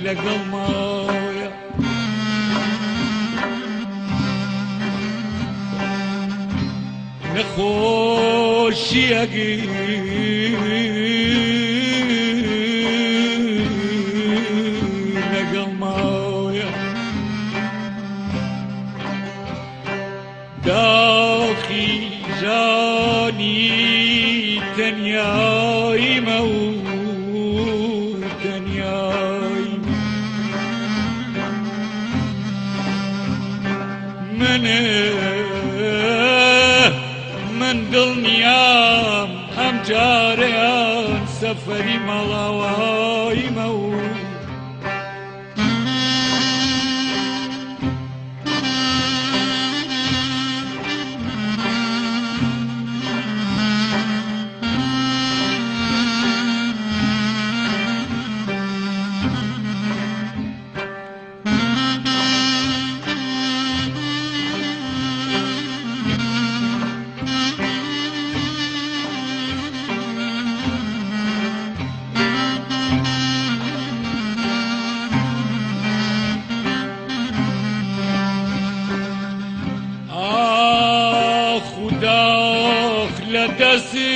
لەگەڵ مایە. نەخۆشیەکی لەگەڵ مایە. داخی ژانی تەنیاییمە و تەنیاییم. من من دڵنیام ئەم جارەیان سەفەری ماڵاواییمە و ئاخ و داخ لە دەستی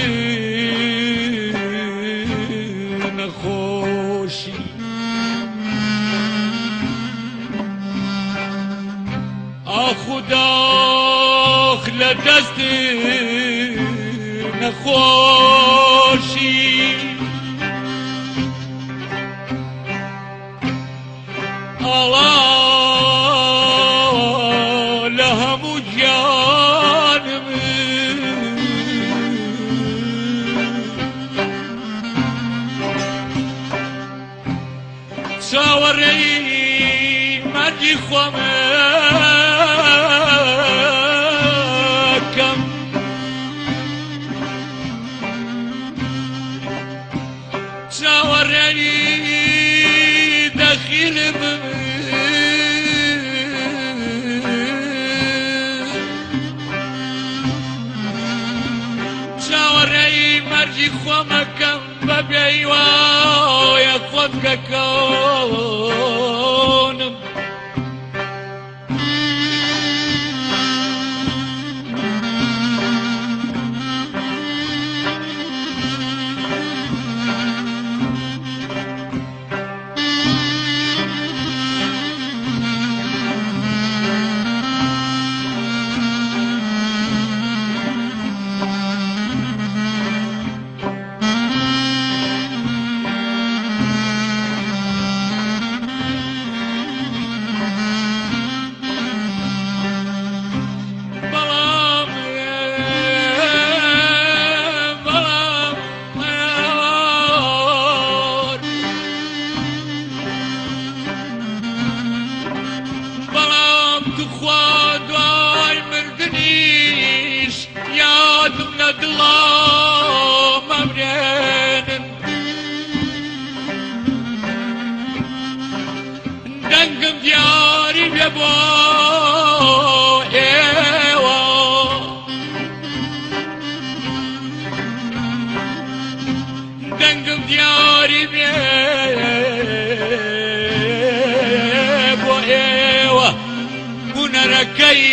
نەخۆشی. ئاخ و داخ لە دەستی نەخۆشی. ئاڵا لە هەموو گیانم. چاوەڕێی مەرگی خۆمەکەم. چاوەڕێی دەخیلم. چاوەڕێی مەرگی خۆمەکەم بە بێیوایە خۆتکەکەونم. بەڵام بەڵام بەڵام توخوا دوای مردنیش یادم لە دڵا مەمرێنن. دەنگم دیاری بێ بۆ ئێوە. دەنگم دیاری بێ بۆ ئێوە. هونەرەکەی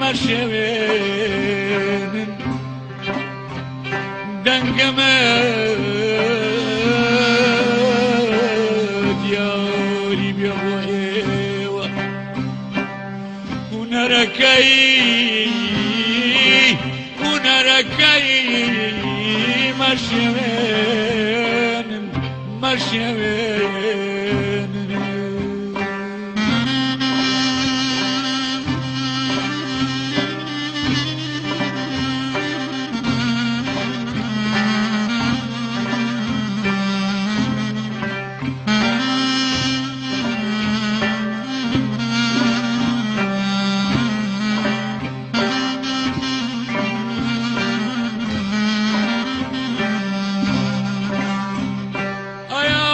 مەشێوێنن. دەنگەمە دیاری بێ بۆ ئێوە. هونەرەکەی هونەرەکەی مەشێوێنن مەشێوێنن. ئایا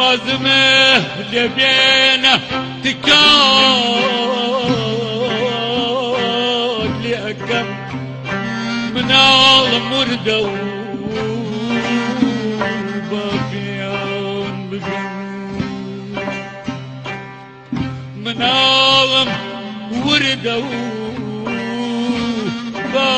وازمە لێ بێنە تکات لێ ئەکەم مناڵم وردە و با پێیان بگەم مناڵم وردە و با